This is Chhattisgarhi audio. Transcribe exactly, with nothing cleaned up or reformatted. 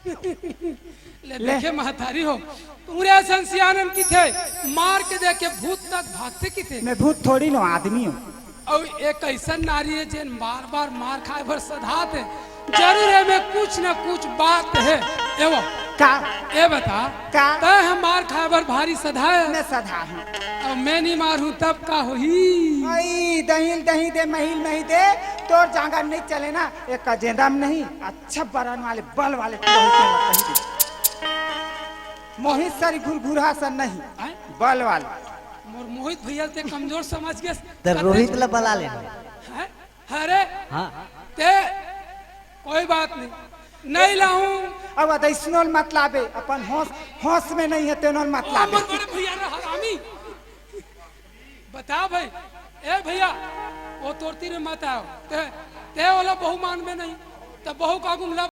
ले देखे महतारी हो, पूरे असन सियानन किथे, मार के देख के भूत तक भागथे किथे। मैं भूत थोड़ी नो, आदमी हूँ। अउ एक अइसन नारी हे जेन बार बार मार खाए बर सधात हे, जरूर एमे कुछ न कुछ बात हे। एवो का? ए बता, का? तैं ह मार खाए बर भारी सधाए? मैं सधा हूँ। अउ मैं नी मारहूँ तब का होही? अई दहिल दही दे, महिल मही दे, तोर जांगर नहीं चले ना, एक अजेंदा में नहीं, अच्छा बरन वाले, बल वाले पुरोहित मन कही दे। मोहित सरी घुरघुरा सन नहीं, आय? बल वाले। मोर मोहित भैया ते कमजोर समझ गेस। त रोहित ला बला लेना। हैं? अरे, हाँ। ते कोई बात नहीं, नहीं लाऊं। अब अदइसनोल मत लाबे, अपन होश, होश में नहीं हे तेनोल मत ओ, लाबे। मोर बड़े भैया रे हरामी। बता भाई, ए भैया, ओ तोर तीर मत आव। ते, ते ओला बहू मानबे नहीं, त बहू का गुमला